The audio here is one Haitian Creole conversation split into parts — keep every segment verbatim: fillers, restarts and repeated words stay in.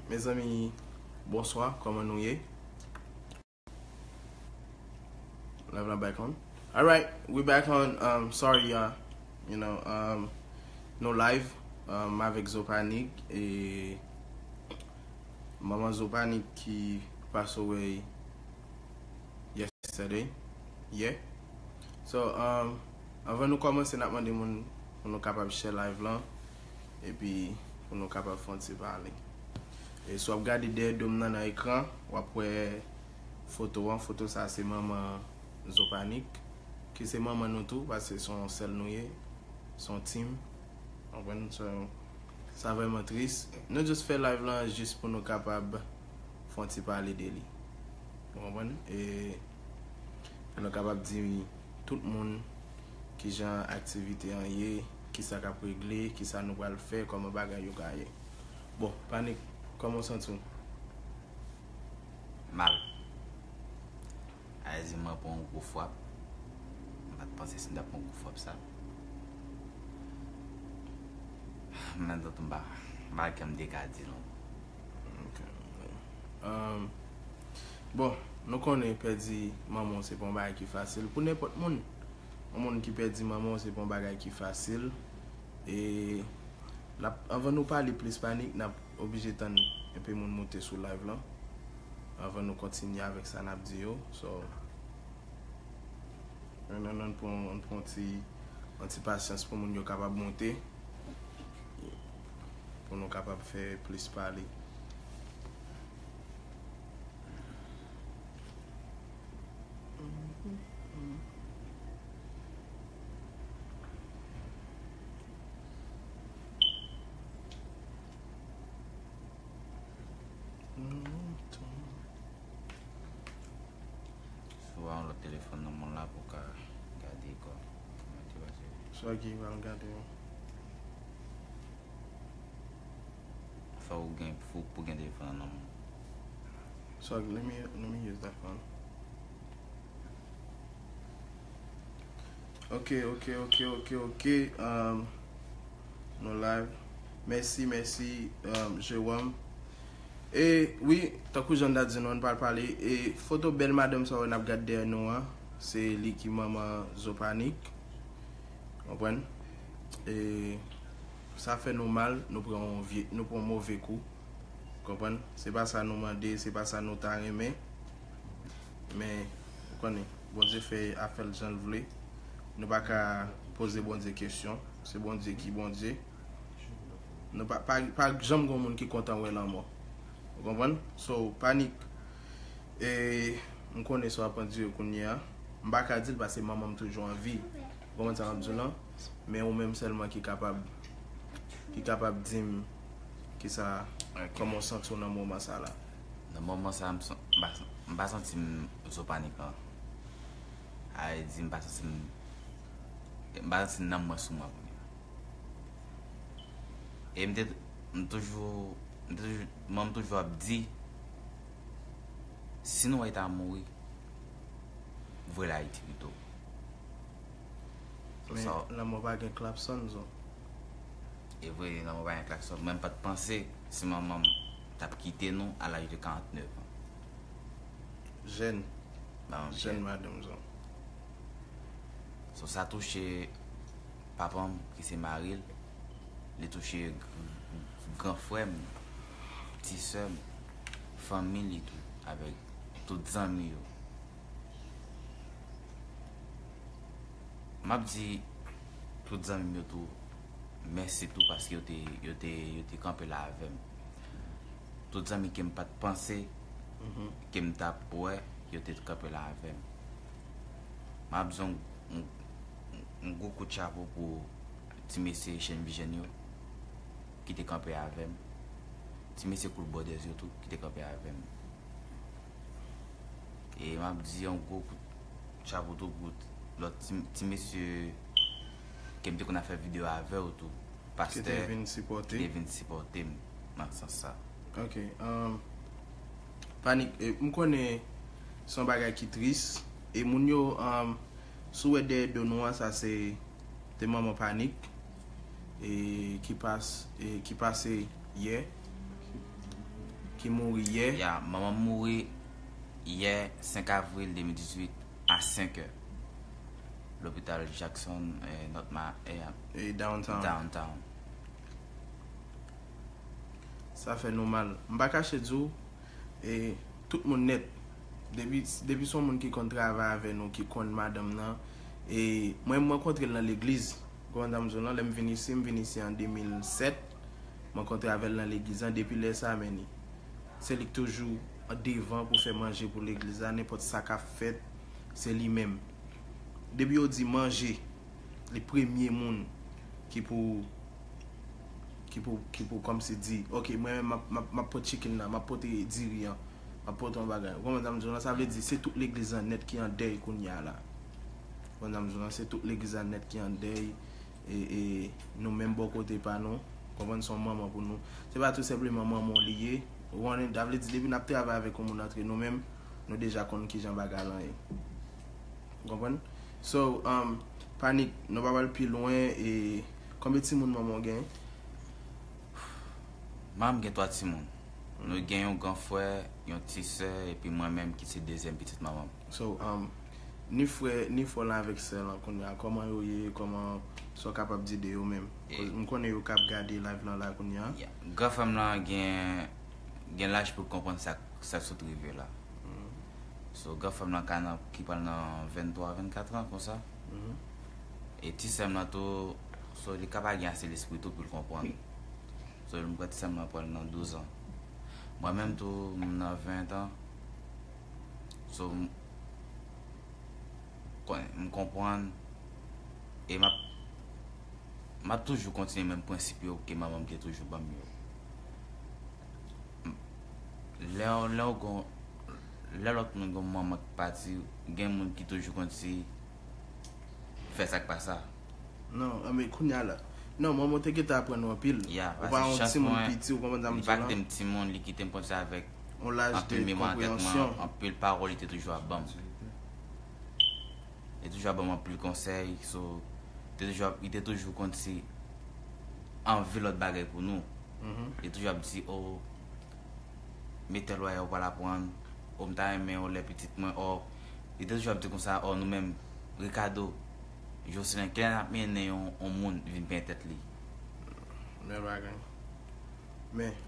Mezanmi, bonswa, kòman nou ye? Live la back on. Alright, we back on. Um, sorry, y'all. You know, um, nou live, um, avèk Zopanik e manman Zopanik ki pase wè yesterday. Yeah. So, um, anvan nou kòmanse, n ap mande moun pou nou kapab share live lan, epi pou nou kapab fè yon ti pale. E si w ap gade dèyè do m nan, nan ekran, w ap wè foto an. Foto sa se manman Zopanik, ki se manman nou tou, paske se yon sèl nou ye, se yon team. Konprann? So, sa vrèman tris. Nou just fè live lan jis pou nou kapab fè yon ti pale de li. Ou konprann? E pou nou kapab di tout moun kijan aktivite an ye, kisa k ap regle, kisa nou pral fè, kòman bagay yo ka ye. Bon, Panik, kòman w santi w? Mal. Ayiti mwen pran yon gwo frap. Mwen pa t panse si m t ap pran gwo frap sa. Mwen tantou m pa m pa gen kè m de ka di non. Ok. Um, bon, nou konnen pèdi manman w se pa yon bagay ki fasil pou nenpòt moun. Yon moun ki pèdi manman w se pa yon bagay ki fasil. E n ap, anvan nou pale plis Panik, n ap oblije tann enpe moun moute sou live lan anvan nou kontinye avèk sa n ap di yo. So, ann, ann, ann pran, ann pran ti, yon ti pasyans pou moun yo kapab moute, pou nou kapab fè plis pale. Si w pa yon lòt telefòn nan men w la pou w ka gade kò kòmantè pase. Sa ki pral gade yo. Fò w gen, fò w gen telefòn nan men w. So let me, let me use that phone. Ok, ok, ok, ok, ok. Um, nou live. Mèsi, mèsi, um, Jerome. E wi, tankou jan n ta di nou, ann pral pale. E foto bèl madanm sa w wè n ap gade dèyè nou an, se li ki manman Zopanik. Konprann? E sa fè nou mal, nou pran yon vye, nou pran yon move kou. Konprann? Se pa sa nou mande, se pa sa nou ta renmen. Men, ou konnen, Bondye fè afè l jan l vle. Nou pa ka poze Bondye kesyon. Se Bondye ki Bondye. Nou pa, pa, pa janm gen moun ki kontan wè lanmò. Ou konprann? So, Panik. E m konnen sa w ap andire kounye a. M pa ka di l paske manman m toujou an vi. Ou konprann sa m ap di w lan? Men ou menm sèlman ki kapab, ki kapab di m kisa, kòman w santi w nan moman sa la. Nan moman sa, m san- m pa, m pa santi m Zopanik an. A vle di, m pa santi m, m pa santi nanm mwen sou mwen kounye a. E m te, m toujou, m te toujou, manman m toujou ap di, si nou wè l ta mouri, voye l Ayiti pito. Men lanmò pa gen klakson, zon. E vre, lanmò pa gen klakson. Mwen, m pa t panse si manman m t ap kite nou a laj de karant nèf an. Jèn. Jèn madanm, zon. So, sa touche papa m, ki se mari l. Li touche gran frè m, ti sè m, fanmi li tou, avèk tout zanmi yo. M ap di tout zanmi m yo tou mèsi tou, paske yo te, yo te, yo te kanpe la avè m. Tout zanmi ke m pa t panse ke m t ap wè, yo te kanpe la avè m. M ap di yon, yon, yon gwo kout chapo pou ti mesye Shenvision yo ki te kanpe avè m. Ti mesye Cool Brothers yo tou ki te kanpe avè m. E m ap di yon gwo kout chapo tou pou lòt ti, ti mesye ke m te konn ap fè videyo avè yo tou. Pastè ki te vin sipòte m nan sans sa. Ok. Um, Panik, e, m konnen se yon bagay ki tris. E moun yo, um, si w wè dèyè do nou an, sa se te manman Panik, e, ki pas, e, ki pase yè. Ki mouri yè. Ya, manman m mouri yè, senk avril de mil dizuit, a senk è. Lopital Jackson, eh, North Ma, eh, E downtown. Downtown. Sa fè nou mal. M pa kache di w, e, tout moun nèt. Depi, depi se yon moun ki konn travay avè nou, ki konn madanm nan, e mwen, m rankontre l nan legliz. Ou konprann sa m di w lan? Lè m vin isi, m vin isi an de mil sèt. M rankontre avè l nan legliz lan. Depi lè sa, men, se li k toujou devan pou fè manje pou legliz la. Nenpòt sa k ap fèt, se li menm. Depi yo di manje, li premye moun ki pou ki pou ki pou kòmsi di, ok, mwen menm m ap- m ap- m ap pote chicken nan, m ap pote diri an, m ap pote yon bagay. Ou konprann sa m di w lan? Sa vle di se tout legliz lan nèt ki an dèy kounye a la. Ou konprann sa m di w lan? Se tout legliz lan nèt ki an dèy. E, e nou menm bò kote pa nou, konprann, se yon manman pou nou. Se pa tou senpleman manman w li ye. Ou konnen, sa vle di depi n ap travay avèk yon moun antre nou menm, nou deja konn kijan bagay lan ye. Ou konprann? So, um, Panik, nou pa pral pi lwen. E konbyen timoun manman w gen? Manman m gen twa timoun. Nou gen yon gran frè, yon ti sè, epi mwen menm ki se dezyèm pitit manman m. So, um, ni frè, ni frè w lan avèk sè w lan kounye a, kòman yo ye, kòman, sa w kapab di de yo menm? Koz m konnen yo k ap gade live lan la kounye a. Ya. Gran frè m lan gen, gen laj pou l konprann sa, sa k sot rive la. So, gran frè m lan ka nan, ki pral nan venntwa, vennkat an konsa. E ti sè m lan tou, so, li ka pa gen ase lespri tou pou l konprann. So, m kwè ti sè m lan pral nan douz an. Mwen menm tou, m nan ven an. So, m, kon- m konprann. E m ap, m ap toujou kontinye menm prensip yo ke manman m te toujou ban m yo. M- Lè, lè w gon, lè lòt moun gon manman k pati, gen moun ki toujou konn si fè sa k pa sa. Non, men kounye a la. Non, manman w te gentan aprann ou anpil. Ya, Ou pa yon timoun piti, ou konprann sa m di w lan? Li pa kite m timoun, li kite m konsa avèk yon laj de anpil memwa nan tèt mwen, konpreyansyon. Anpil pawòl li te toujou ap ban m. Li toujou ap ban m anpil konsèy, so, te toujou ap, li te toujou konn si anvi lòt bagay pou nou. Li toujou ap di, oh, men tèl bagay ou pral aprann, oh, m ta renmen ou lè pitit mwen, oh, li te toujou ap di konsa, oh, nou menm, Ricardo, Jocelyn, kilè n ap mennen yon, yon moun vin penyen tèt li? Men bagay. Men.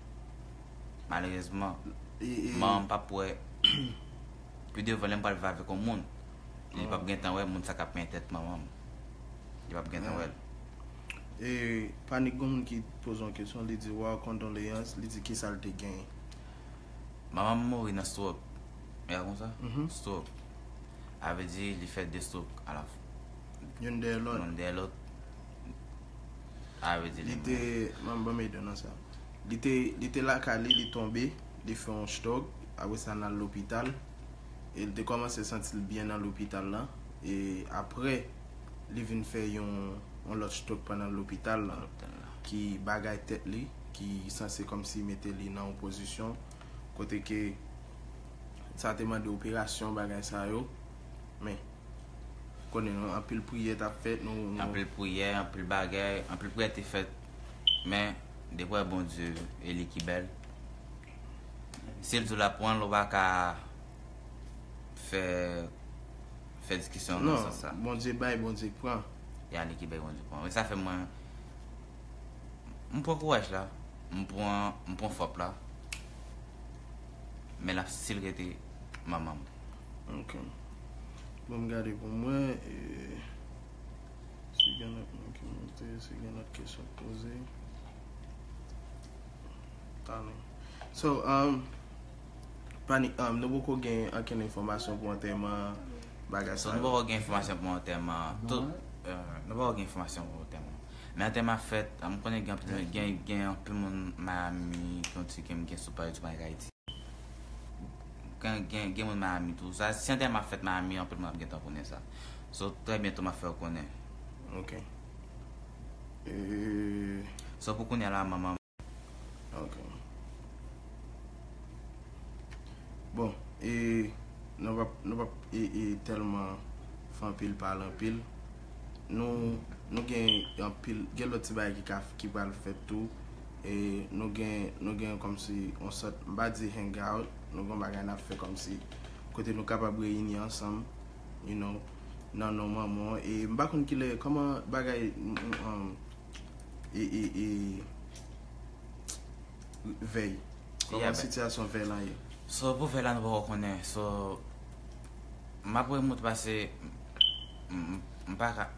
Malerezman, E, e, manman m p ap wè pi devan lè m pral viv avèk yon moun. Li p ap gentan wè moun sa k ap penyen tèt manman m. Li p ap gentan wè l. E Panik, gon moun ki poze yon kesyon, li di, wow, kondoleyans, li di kisa l te genyen. Manman m mouri nan stroke. E a konsa? Stroke. A vle di, li fè de stroke a la fwa. Youn dèyè lòt. Youn dèyè lòt. A vle di, Li te, ban m, ban m ede w nan sa. Li te, li te lakay li, li tonbe, li fè yon stroke, apre sa, n al lopital. E li te kòmanse santi l byen nan lopital lan. E apre, li vin fè yon, yon lòt stroke pandan lopital lan, ki bagay tèt li, ki sanse kòmsi mete li nan yon pozisyon kote ke sa te mande operasyon, bagay sa yo. Men, konnen nou, anpil priyè t ap fèt, nou, nou Anpil priyè, anpil bagay, anpil priyè te fèt. Men, depi w wè Bondye, e li ki bèl. Si l di w l ap pran l, ou pa ka fè, fè diskisyon nan sans sa. Bondye bay, Bondye k pran. Ya, li ki bay, Bondye pran. E sa fè mwen, m pran kouraj la, m pran, m pran fòp la. Men l ap still rete manman m. Ok. Bon, m gade pou mwen. E, si gen lòt moun ki monte, si gen lòt kesyon k poze. Talè. So, um, Panik, um, nou poko gen ankenn enfòmasyon pou antèman, bagay sa yo. So, nou poko gen enfòmasyon pou antèman. Tout, euh, nou poko gen enfòmasyon pou antèman. Men antèman fèt, m konnen gen anpil, gen, gen anpil moun Miami, ki di ke m gen sou paj YouTube Panik Ayiti. Gen, gen, gen moun Miami tou. Sa, si antèman fèt Miami, anpil moun ap gentan konnen sa. So, trè byento m ap fè w konnen. Ok. E So, pou kounye a la, manman Ok. Bon, e nou p ap, nou p ap e, e tèlman fè anpil pale anpil. Nou, nou gen anpil, gen lòt ti bagay ki ka, ki pral fèt tou. E nou gen, nou gen kòmsi yon sòt, m pa di hangout, nou gen yon bagay n ap fè kòmsi kote nou kapab reyini ansanm, you know, nan non manman w. E m pa konn kilè, kòman bagay, m, m, um, e, e, e, vèy. Kòman sitiyasyon vèy lan ye? So, pou vèy la, nou poko konnen. So, m ap remonte pase, m, m, m pa ka,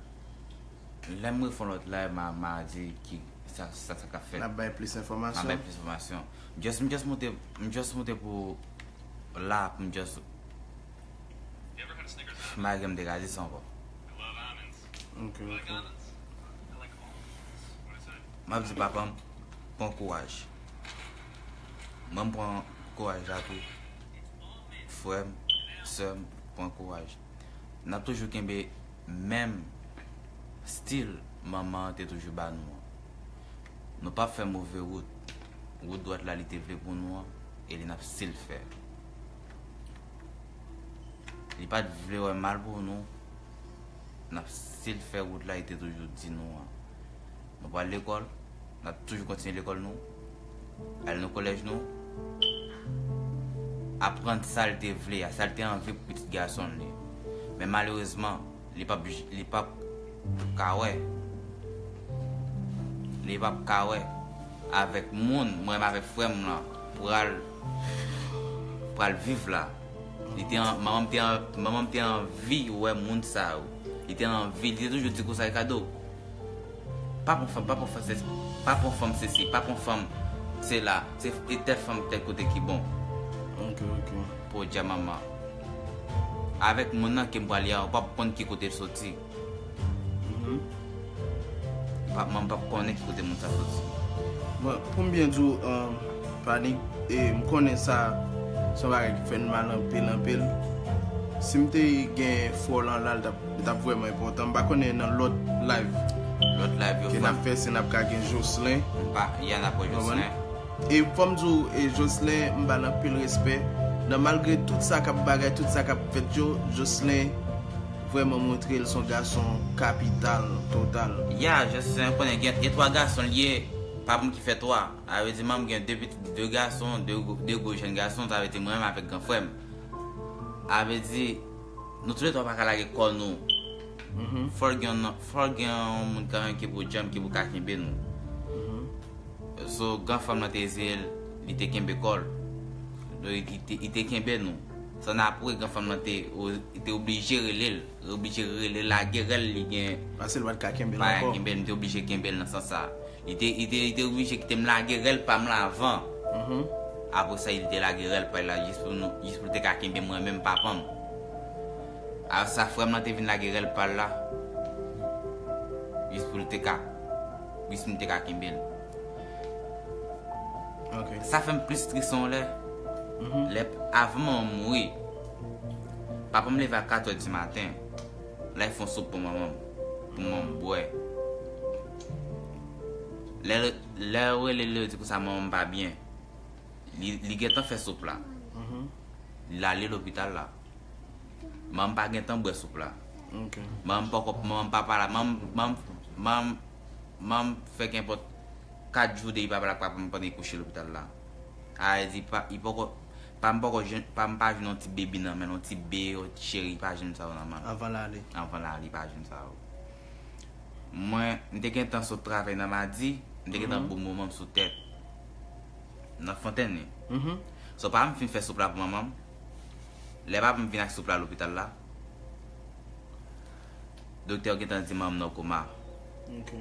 lè m refè yon lòt live, ma, ma di ki sa, sa, sa k ap fèt. N ap bay plis enfòmasyon. M ap bay plis enfòmasyon. Just, m just monte, m just monte pou la, pou m just, malgre m te ka di sa ankò. Ok, ok. M ap di papa m, pran kouraj. Mwen, m pran kouraj la tou. Frè m, sè m, pran kouraj. N ap toujou kenbe menm stil manman an te toujou ba nou an. Nou p ap fè move wout. Wout dwat la li te vle pou nou an, e li n ap still fè. Li pa t vle wè mal pou nou, n ap still fè wout la li te toujou di nou an. Nou pral lekòl, n ap toujou kontinye lekòl nou, al nan kolèj nou, aprann sa l te vle a, sa l te anvi pou pitit gason l li. Men malerezman, li p ap, li p ap ka wè. Li p ap ka wè avèk moun, mwen menm avèk frè m lan, pral, pral viv la. Li te an, manman m te an, manman m te anvi wè moun sa yo. Li te anvi, li te toujou di konsa, Ricardo, pa pran fanm, pa pran fanm, se, pa pran fanm se si, pa pran fanm se la, se e tèl fanm tèl kote ki bon. Ok, ok. Pòdya manman. Avèk moun nan ke m pral ye a, ou p ap konn ki kote l soti. Mhm. Pa, mwen m p ap konnen ki kote moun sa soti. Bon, pou m byen di w, um, Panik, e m konnen sa, se yon bagay ki fè n mal anpil, anpil. Si m te gen fò w lan la, l t ap, li t ap vrèman enpòtan. M pa konnen nan lòt live. Lòt live yo, ke n ap fè, si n ap ka gen Jocelyn. M pa, ya n ap wè Jocelyn. E fò m di w, e Jocelyn, m ba l anpil respè. Nan malgre tout sa k ap bagay, tout sa k ap fèt yo, Jocelyn vrèman montre l se yon gason kapital, total. Ya, Jocelyn, konnen gen, gen twa gason l ye, pa m ki fè twa. A vle di, manman m gen de pitit, de gason, de, de gwo jèn gason, sa vle di mwen menm avèk gran frè m. A vle di, nou toulètwa pa ka lage kò nou. Mhm. Fò l gen yon, fò l gen yon moun kanmenm ki pou djanm, ki pou ka kenbe nou. Mhm. So, gran frè m lan te eseye l, li te kenbe kò l. Li te, li te kenbe nou. San apre, gran frè m lan te, li te oblije rele l. Li oblije rele l, lage rèl li gen. Paske l pa t ka kenbe l ankò. Pa kenbe l, m te oblije kenbe l nan sans sa. Li te, li te, li te oblije kite m lage rèl pa m la avan. Mhm. Apre sa, li te lage rèl pa l la, jis pou nou, jis pou l te ka kenbe mwen menm papa m. Apre sa, frè m lan te vin lage rèl pa l la. Jis pou l te ka, jis pou m te ka kenbe l. Ok. Sa fè m plis tris yon lè. Mhm. Lè, avan manman m mouri, papa m leve a kat è di maten. L al fè yon soup pou manman m, pou manman m bwè. Lè, lè yo rele l, yo di konsa manman m pa byen. Li, li gentan fè soup la. Mhm. Li ale lopital la. Manman m pa gentan bwè soup la. Ok. Manman m poko, manman m pa pale, manman m, manman m, manman m, manman m fè kenpòt kat jou depi papa l ak papa m pandan li kouche lopital la. A, li di pa, li poko, pa m poko jwenn, pa m pa jwenn yon ti bebi nan men l, yon ti be, yon ti cheri, li pa jwenn sa yo nan men l. Anvan l ale. Anvan l ale, li pa jwenn sa yo. Mwen, m te gentan sot travay nan madi, m te gentan bon moman m sou tèt. Nan fontenn li. Mhm. So, papa m fin fè soup la pou manman m. Lè papa m vin ak soup la lopital la, doktè yo gentan di manman m nan koma. Ok.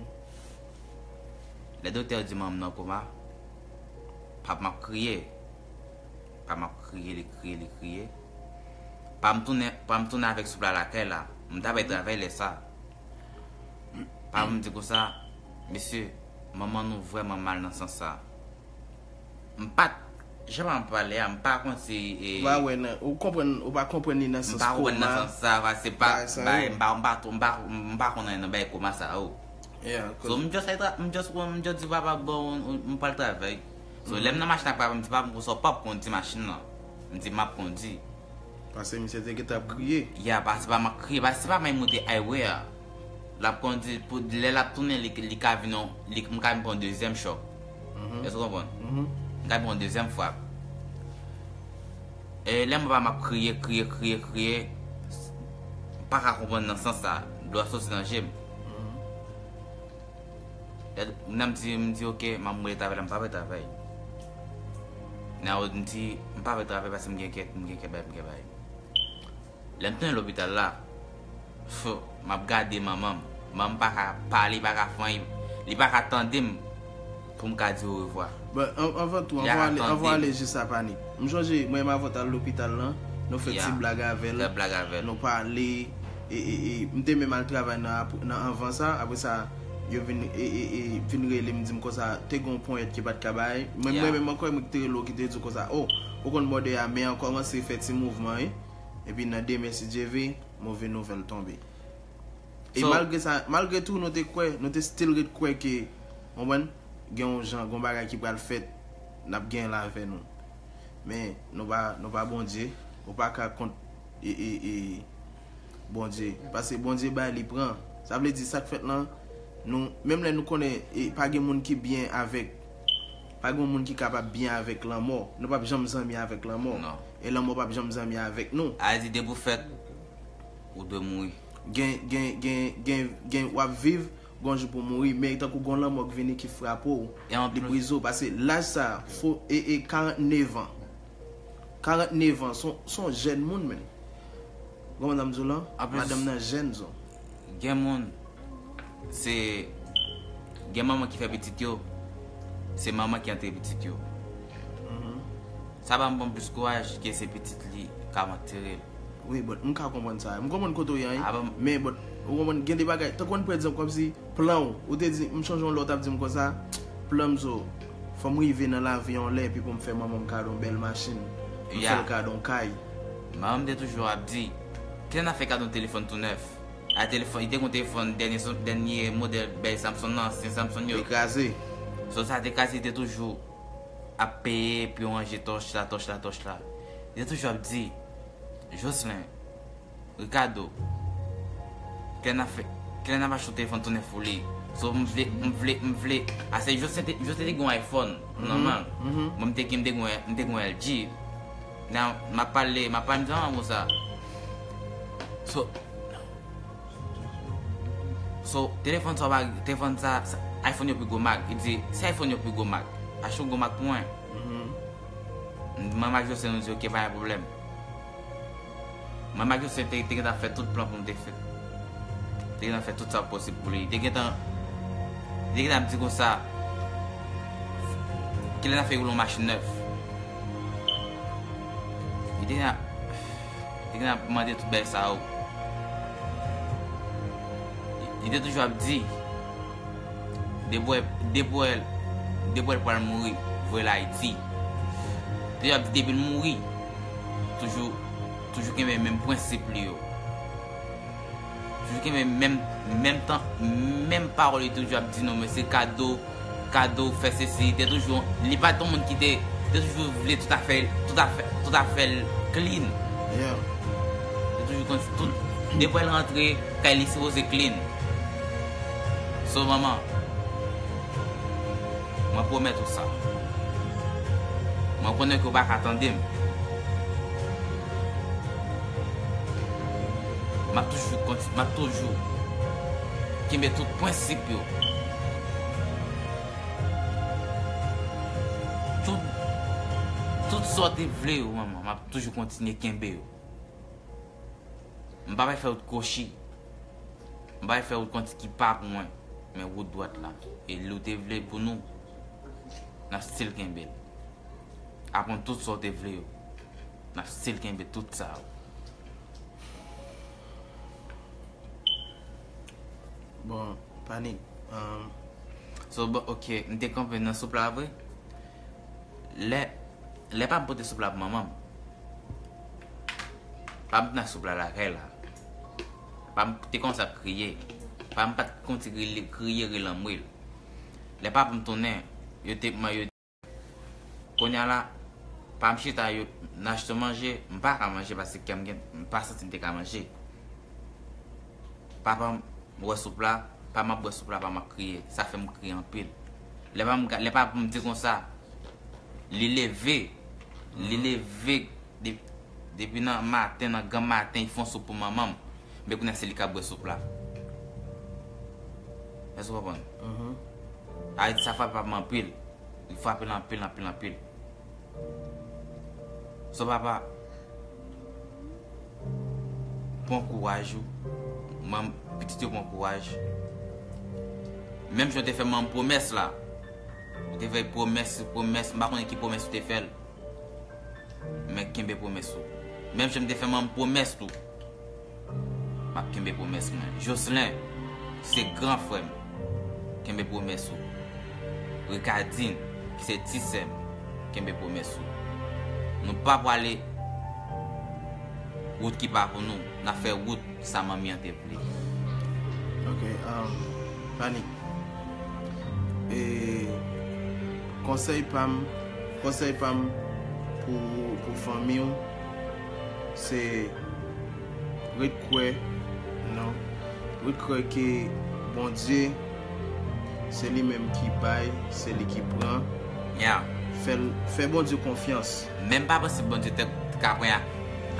Lè doktè yo di manman m nan koma, papa m ap kriye. Papa m ap kriye, li kriye, li kriye. Papa m tounen, papa m tounen avèk soup la lakay la. M t ap al travay lè sa. Papa m di konsa, mesye, manman nou vrèman mal nan sans sa. M pa t, jan m ap pale a, m pa konn si, e, ou pa wè nan, ou konprann, ou pa konprann li nan sans koma. M pa konprann nan sans sa, paske pa, bagay sa yo. M pa, m pa, m pa, m pa konn anyen nan bagay koma sa yo. Yeah, so, m just, m just, m just di papa, bon, m pral travay. So, lè m nan machin ak papa, m di papa, m konsa w p ap kondi machin nan. M di m ap kondi. Paske misye te gentan ap kriye. Ya, paske pa m ap kriye, paske se pa m ap monte highway a. L ap kondi, pou, lè l ap tounen, li, li ka vin yon, li, m ka vin pran dezyèm chòk. Èske w konprann? M ka pran yon dezyèm frap. E lè m wè m ap kriye, kriye, kriye, kriye, m pa ka konprann nan sans sa, dlo ap soti nan je m. Lè m di, m di, "Ok, m ap mouye travay la, m pa vle travay." Nan wòd, m di, "M pa vle travay paske m gen kè, m gen kè bay, m gen bay." Lè m tounen lopital la, fo, m ap gade manman m. Manman m pa ka pale, li pa ka fè anyen, li pa ka tande m pou m ka di orevwa. Bon, an- anvan tou, Li pa anvan ka ale, anvan tande m. ale jis a Panik. M chonje, mwen menm avè w t al lopital lan, nou fè ti blag avè l. Fè blag avè l. Nou pale, e, e, e, m te menm al travay nan, ap- nan anvan sa, apre sa, yo vin, e, e, e, vin rele m, di m konsa, te gen yon ponyèt ki pa t ka bay. Mwen, mwen menm ankò, mwen ki te rele w, ki te di w konsa, "O, ou konn mòde a, men an kòmanse fè ti mouvman, wi." Epi nan demen, si Dye vle, move nouvèl tonbe. E So malgre sa, malgre tou, nou te kwè, nou te still ret kwè ke, w konprann, gen yon jan, gen yon bagay ki pral fèt, n ap gen l avè nou. Men, nou pa, nou pa Bondye, ou pa ka kont, e, e, e, Bondye. Paske Bondye bay, li pran. Sa vle di, sa k fèt lan, nou, menm lè nou konnen, e, pa gen moun ki byen avèk, pa gen moun ki kapab byen avèk lanmò. Nou p ap janm zanmi avèk lanmò. Non. E lanmò p ap janm zanmi avèk nou. A di, depi w fèt, ou dwe mouri. Gen, gen, gen, gen, gen, w ap viv, gon jou pou mouri, men tankou gon lanmò k vini ki frape w, E anplis, li brize w, paske laj sa, fo, e, e karannnev an. Karannnev an, se yon- se yon jèn moun, menm. Kòman m di w lan? Anplis, madanm nan jèn, zo. Gen moun, se, gen manman ki fè pitit yo, se manman ki antre pitit yo. Mhm. Sa pa m ban m plis kouraj ke se pitit li k ap antere l. Wi, but m ka konprann sa. M konprann kote w ye, wi. Avan m- Men, but, ou konprann, gen de bagay, tankou ann pran egzanp, kòmsi plan w, ou te di, m chonje yon lè w t ap di m konsa, plan m zo, fò m rive nan lavi yon lè, epi pou m fè manman m kado yon bèl machin, m fè l kado yon kay. Manman m te toujou ap di, kilè n ap fè kado yon telefòn tou nèf? A telefòn, li te gen yon telefòn dènye, dènye modèl bèy Samsung nan, ansyen Samsung yo. Li kraze. So sa te kraze, li te toujou ap peye pou yo ranje tòch la, tòch la, tòch la. Li te toujou ap di, Jocelyn, Ricardo, kilè n ap fè, kilè n ap achte yon telefòn tou nèf pou li? So, m vle, m vle, m vle. Ase, Jocelyn te, Jocelyn te gen yon iPhone, nòmal. Mwen, m te gen, m te gen, m te gen yon L G. Nan, m ap pale, m ap pale, m di, "Ah, bon sa." So, So, telefòn sa, pa, telefòn sa, sa, iPhone yo pi gwo mak. Li di, "Se iPhone yo pi gwo mak. Achte yon gwo mak pou mwen." Mwen ak Jocelyn, nou di, "Ok, pa gen pwoblèm." Mwen ak Jocelyn te, te gentan fè tout plan pou nou te fè. Te gentan fè tout sa posib pou li. Te gentan, te gentan ap di konsa, "Kilè n ap fè woule yon machin nèf?" Li te gentan, li te gentan ap mande tout bagay sa yo. Li te toujou ap di, depi w wè, depi w wè, depi w wè l pral mouri, voye l Ayiti. Li te toujou ap di depi l mouri, toujou, toujou kenbe menm prensip li yo. Toujou kenbe menm, menm tan, menm pawòl li toujou ap di nou, men se kado, kado, fè sesi, li te toujou, li pa t yon moun ki te, te toujou vle tout afè, tout afè, tout afè l clean. Yeah. Li te toujou konn tout, depi l rantre, kay li sipoze clean. So, manman, mwen pwomèt ou sa. Mwen konnen ke w pa ka tande m. M ap toujou konti-, m ap toujou kenbe tout prensip yo. Tout, tout sa w te vle yo, manman, m ap toujou kontinye kenbe yo. M pa bay fè wout kwochi. M pa bay fè wout konti ki pa pou mwen, men wout dwat la. E li w te vle pou nou, n ap still kenbe l. Aprann tout sa w te vle yo, n ap still kenbe tout sa yo. Bon, Panik. Um, So, bon, ok, m te kanpe nan soup la vre. Lè, lè pa m pote soup la pou manman m. Pa m t nan soup la lakay la. Pa m te kòmanse ap kriye. Pa m pa t konn ti kriye, kriye rele anmwe l. Lè papa m tounen, yo te, yo Kounye a la, pa m chita, yo, n achte manje, m pa ka manje paske kè m gen, m pa santi m te ka manje. Papa m wè soup la, pa m ap bwè soup la, pa m ap kriye. Sa fè m kriye anpil. Lè pa m, lè pa pou m di konsa, li leve, li leve de- depi nan maten, nan gran maten, li fè yon soup pou manman m. Men kounye a se li k ap bwè soup la. Èske w konprann? Sa vle di sa frape papa m anpil. Li frape l anpil, anpil, anpil. So papa, pran kouraj ou. Manm, pitit yo pran kouraj. Menm jan w te fè manman m pwomès la. Ou te fè pwomès, pwomès, m pa konnen ki pwomès ou te fè l. Men kenbe pwomès ou. Menm jan m te fè manman m pwomès tou. M ap kenbe pwomès mwen. Jocelyn, ki se gran frè m, kenbe pwomès ou. Ricardine, ki se ti sè m, kenbe pwomès ou. Nou pa prale wout ki pa pou nou. N ap fè wout sa manmi an te vle. Ok, um, Panik. E konsèy pa m, konsèy pa m pou, pou fanmi w, se ret kwè, non, ret kwè ke Bondye, se li menm ki bay, se li ki pran. Yeah. Fè l, fè Bondye konfyans. Menm pa panse Bondye te ka pran a,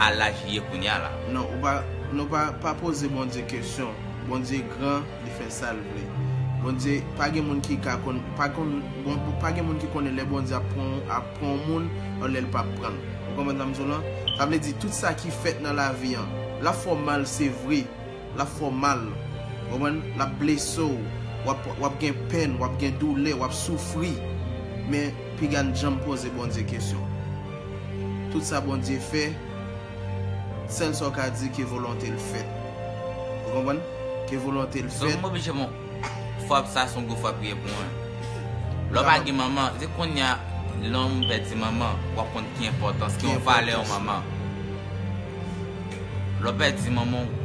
a laj li ye kounye a la. Non, ou pa, nou pa, pa poze Bondye kesyon. Bondye gran, li fè sa l vle. Bondye, pa gen moun ki ka konn, pa konn, bon, pa gen moun ki konnen lè Bondye ap pran, ap pran yon moun, ou lè l p ap pran l. Ou konprann sa m di w lan? Sa vle di, tout sa ki fèt nan lavi an, l ap fè w mal, se vre. L ap fè w mal. Ou konprann? L ap blese w. W ap, w ap gen pèn, w ap gen doulè, w ap soufri. Men, piga n janm poze Bondye kesyon. Tout sa Bondye fè, sèl sa w ka di, ke volonte l fèt. Ou konprann? Ke volonte l fèt. So, m oblije bon, frap sa se yon gwo frap li ye pou mwen. Lè w pa gen manman, se kounye a, lè w pèdi manman, w ap konn ki enpòtans, ki yon valè yon manman. Lè w pèdi manman w,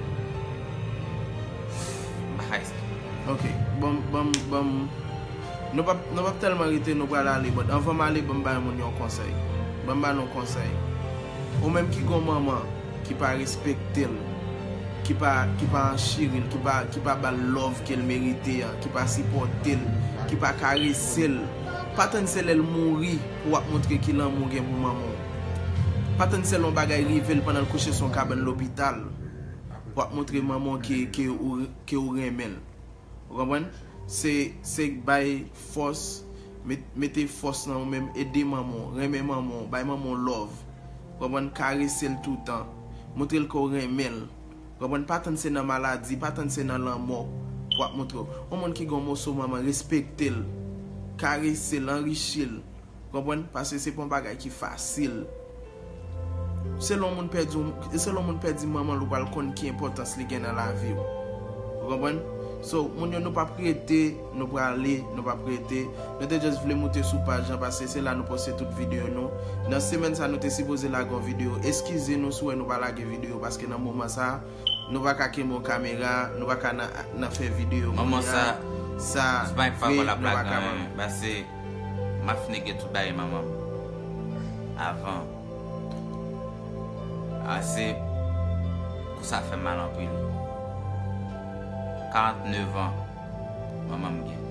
m pa ka eksplike. Ok, ban m, ban m, ban m, nou p ap, nou p ap tèlman rete, nou pral ale, but anvan m ale, ban m bay moun yon konsèy. Ban m ba nou yon konsèy. Ou menm ki gon manman, ki pa respekte l, ki pa, ki pa anchiri l, ki pa, ki pa ba l love ke l merite an, ki pa sipòte l, ki pa karese l. Pa tann se lè l mouri pou w ap montre ki lanmou w gen pou manman w. Pa tann se lè yon bagay rive l pandan l kouche sou yon kabann lopital pou w ap montre manman w ke, ke ou, ke ou renmen l. Ou konprann? Se, se bay fòs, met, mete fòs nan ou menm, ede manman w, renmen manman w, bay manman w love. Ou konprann? Karese l toutan. Montre l ke w renmen l. Ou konprann? Pa tann se nan maladi, pa tann se nan lanmò pou w ap montre w. Yon moun ki gen yon moso manman, respekte l. Karese l, anrichi l. Konprann? Paske se pa yon bagay ki fasil. Se lè yon moun pèdi, se lè yon moun pèdi manman l, ou pral konn ki enpòtans li gen nan lavi w. Ou konprann? So, moun yo, nou p ap rete, nou prale, nou p ap rete. Nou te just vle moute sou paj lan, paske se la nou poste tout videyo nou. Nan semèn sa, nou te sipoze lage yon videyo. Eskize nou si w wè nou pa lage videyo, paske nan moman sa, nou pa ka kenbe yon kamera, nou pa ka nan, nan fè videyo kounye a. Sa, vre, nou pa kapab. M ap fin regle tout bagay manman m avan. Ase, kou sa fè mal anpil. Karantnèf an manman m gen.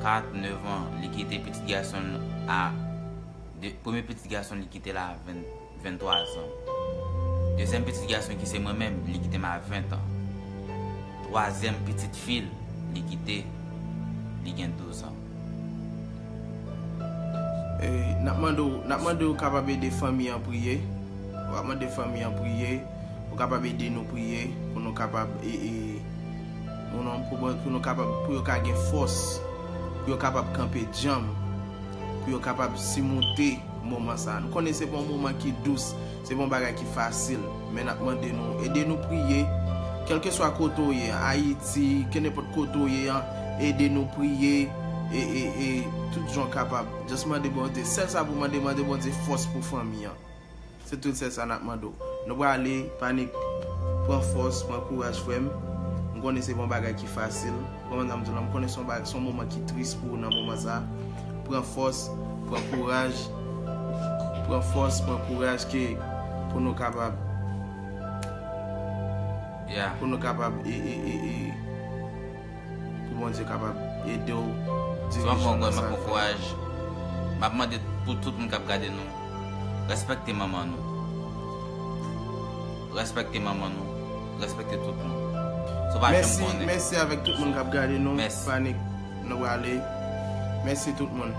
Karantnèf an, li kite pitit gason l a, de, premye pitit gason li kite la a ven, venntwa zan. Dezyèm pitit gason ki se mwen menm, li kite m a ven an. Twazyèm pitit fi l, li kite, li gen douz an. E, n ap mande w, n ap mande w kapab ede fanmi an priye. W ap mande fanmi an priye. Ou kapab ede nou priye pou nou kapab, e, e, pou nou, pou, pou nou kapab, pou yo ka gen fòs, pou yo kapab kanpe djanm, pou yo kapab simonte moman sa. Nou konnen se pa yon moman ki dous, se pa yon bagay ki fasil, men n ap mande nou, ede nou priye, kèlkeswa kote w ye, Ayiti, kenenpòt kote w ye an, ede nou priye, e, e, e, tout jan w kapab. Just mande Bondye, sèl sa pou mande, mande Bondye fòs pou fanmi an. Se tout sèl sa n ap mande w. Nou prale, Panik, pran fòs, pran kouraj, frè m. M konnen se pa yon bagay ki fasil. Ou konprann sa m di w la? M konnen se yon bagay, se yon moman ki tris pou ou nan moman sa. Pran fòs, pran kouraj. Pran fòs, pran kouraj ke pou nou kapab, pou nou kapab, e, e, e, e, pou Bondye kapab ede w Sou m ap pran kouraj, m ap pran kouraj. M ap mande pou tout moun k ap gade nou, respekte manman nou. Respekte manman nou. Respekte tout moun. Sou pa janm konnen. Mèsi avèk tout moun k ap gade nou. Mèsi. Panik, nou prale. Mèsi tout moun.